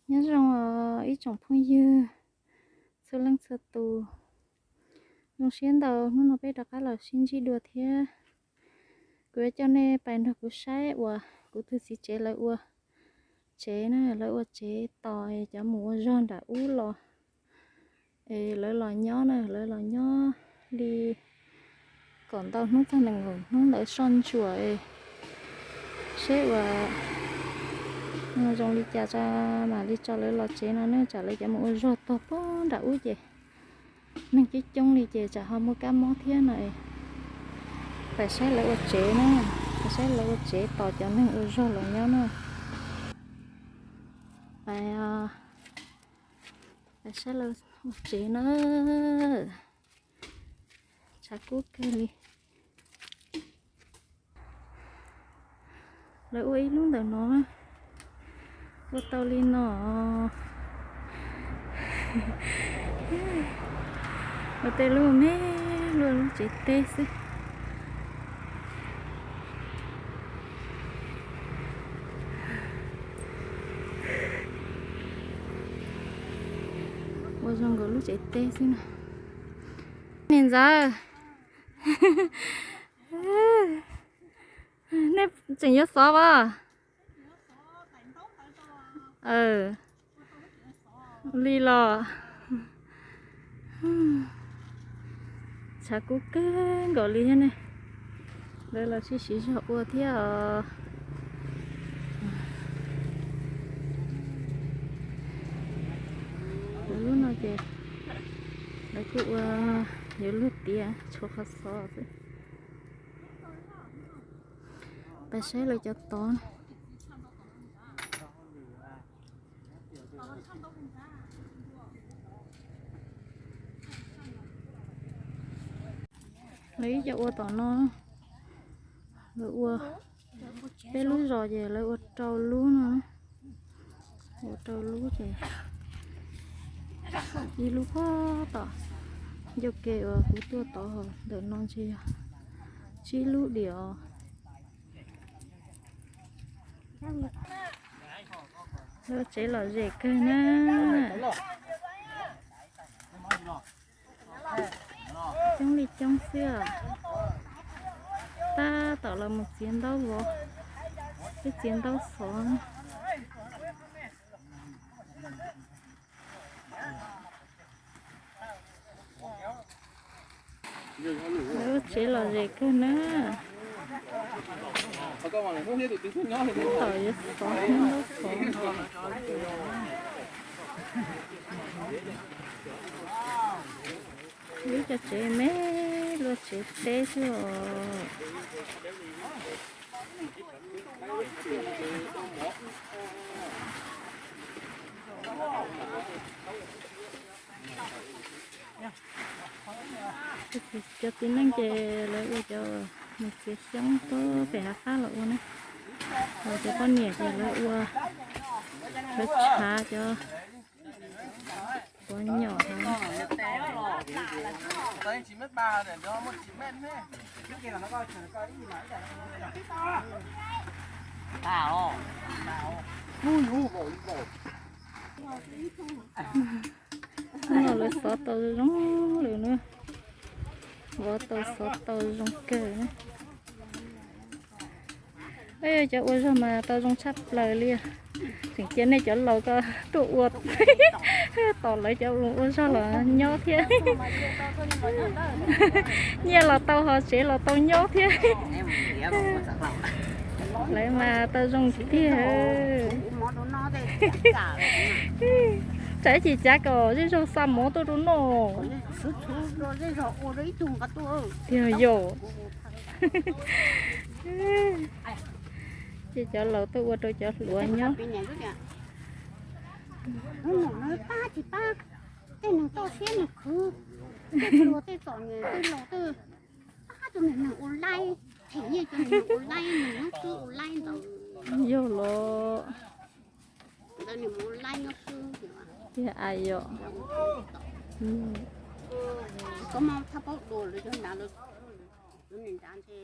Nyob zoo ib tsoom phooj ywg txhua leej txhua tus, zoo siab ntau hnub no peb rov qab los sib ntsib dua thiab. Kuv yuav coj nej pais nrog kuv saib uas kuv tus txiv tsev lawv ua tsev na, lawv ua tsev tos cov mus ua zog nram ub los. Es lawv los nyob na, lawv los nyob li kaum ntau hnub txog nees nkaum hnub ntawd soj ntsuam es seb uas zoo li cas tso mam li tso lawv los tsev no ne, tsam lawv cov mus ua zog tog pog nram ub ces neeg coob coob li ces tsam ho muaj kab mob thiab no es. Pais saib lawv ua tsev na, pais saib lawv ua tsev tos cov neeg ua zog los nyob na. Pais, pais saib lawv ua tsev na. Tshav kub kawg li. Lawv ua ib lub ntawm no, ua tau li no. Ua tej lub me luaj lub tsev teb xwb. Ua zoo nkaus lub tsev teb xwb na. Niam ntxawm, nej tseem yuav xov as? Li los tshav kub kawg nkaus li thiab ne. Lawv los sib siv zog ua thiab os. Lawv lub no ces lawv kuj ua yuav luag tiav tshuav qhov xov xwb. Pais saib lawv cov tod. Lawv ib co ua tom no, lawv ua peb lub zos ces lawv ua rau lub no, ua rau lub ces ib lub pog tom ncauj ke uas kuv tuaj tod, ntawm no ntshe yog tsib lub diam os. Lawv tsev lom zem kawg na. Coob li coob xwb os. Tab tom los mus txiav ntaub vov, peb txiav ntaub xov. Lawv tsev lom zem kawg na. Tab tom yuav xov ntaub xov. Lub cov tsev me luaj tsev teb xwb os. Cov txiv neej ces lawv ua cov mus txiav xyoob tuaj pem hav fab los ua na. Los cov poj niam ces lawv ua, lawv tshav cov quav nyom. Hnub no lawv xov tau zoo lawm na, vov tau xov tau zoo kawg na. Cov ua zog mas tau zoo tshaj plaws li. Tseem cia nej cov laus ko tuaj ua tos lawv cov ua zog los nyob thiab. Nyiaj los tau ho tsev los tau nyob thiab. Lawv mas tau zoo tiag. Tsam ib chim cav kom zej zog xa mov tuaj rau noj. Tiag yom. Ces cov laus tuaj ua rau cov hluas nyob. Tej neeg toj siab nws khwv, tej hluas tej txom nyem tej laus twb pab tus neeg ua laib, them nyiaj tus neeg ua laib, nws nyob xwb ua laib ntawd. Yog los. Ntawd nws mus ua laib nyob xwb. Tiag a yom. Koj muab thaj paub dua lawv cov nrad, lawv cov nrad ntshe